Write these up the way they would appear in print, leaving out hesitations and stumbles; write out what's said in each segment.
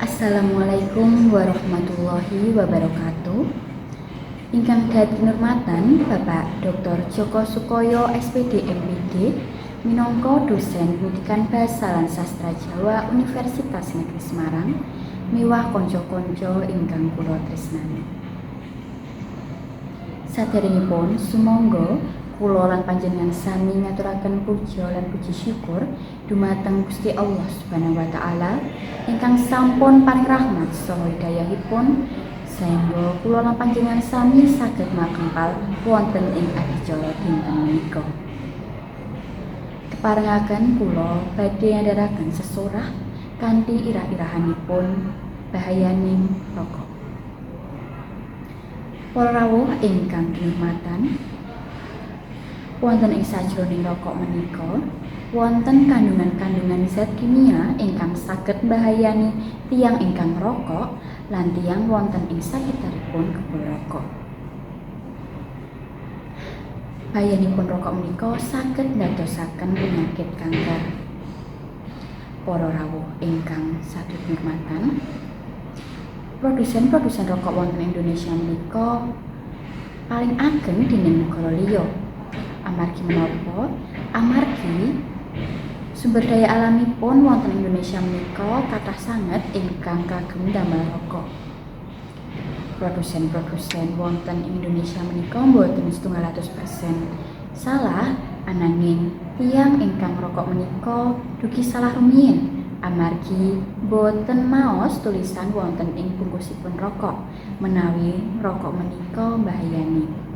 Assalamualaikum warahmatullahi wabarakatuh. Ingkang dahat kinurmatan Bapak Dr. Joko Sukoyo SPD MPD minangka dosen Pendidikan Basa lan Sastra Jawa Universitas Negeri Semarang miwah kanca-kanca ingkang kula tresnani. Saderengipun sumangga kula lan panjenengan sami ngaturaken puja lan puji syukur dumateng Gusti Allah Subhanahu wa taala ingkang sampun paring rahmat saha hidayahipun saengga kula lan panjenengan sami saged makempal wonten ing adicara dinten menika. Keparengaken kula badhe ngandharaken sesorah kanthi irah-irahanipun bahayaning rokok. Para rawuh ingkang kinurmatan, wonten ing sajroning rokok menika wonten kandungan-kandungan zat kimia ingkang saged mbahayani tiyang ingkang ngrokok lan tiyang wonten ing sakitaripun kebul rokok. Bahayanipun rokok menika saged ndadosaken penyakit kanker. Para rawuh ingkang sados kinurmatan, produsen-produsen rokok wonten Indonesia menika paling ageng dening negara liya. Amargi menapa? Amargi sumber daya alamipun wonten Indonesia menika kathah sanget ingkang kagem damel rokok. Produsen-produsen wonten Indonesia menika boten 100% salah, ananging tiyang ingkang ngrokok menika dugi salah rumiyin amargi boten maos tulisan wonten ing bungkusipun rokok menawi rokok menika mbahayani.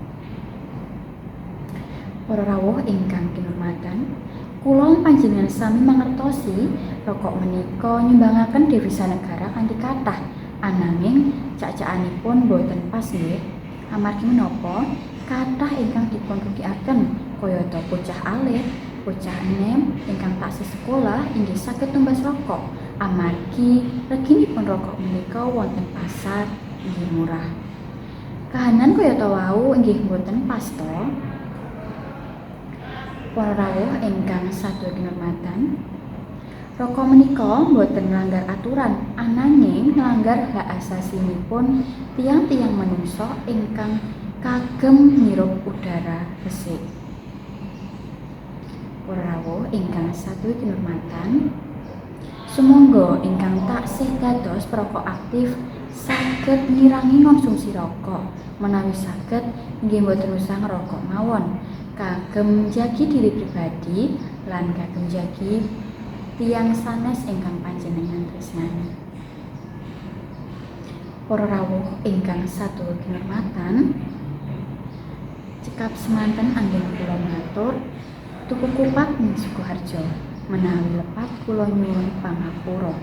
Para rawuh ingkang kinurmatan, kula panjenengan sami mangertosi rokok menika nyumbangaken devisa negara kanthi kathah, ananging cak-cakanipun boten pas nggih. Amargi menapa? Kathah ingkang dipunrugikaken kayata bocah alit, bocah enem ingkang taksih sekolah inggih saged tumbas rokok amargi reginipun rokok menika wonten pasar inggih murah. Kahanan kayata wau inggih boten pas to. Para rawuh ingkang sados kinurmatan, rokok menika boten nglanggar aturan ananging nglanggar hak asasinipun tiyang-tiyang manungsa ingkang kagem ngirup udara resik. Para rawuh ingkang sados kinurmatan, sumangga ingkang taksih dados perokok aktif saged ngirangi ngonsumsi rokok, menawi saged nggih boten usah ngrokok mawon, kagem njagi diri pribadi lan kagem njagi tiyang sanes ingkang panjenengan tresnani. Para rawuh ingkang sados kinurmatan, cekap semanten anggen kula matur, tuku kupat ning Sukoharjo, menawi lepat kula nyuwun pangapura.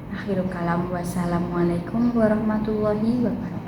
Akhirul kalam, wassalamualaikum warahmatullahi wabarakatuh.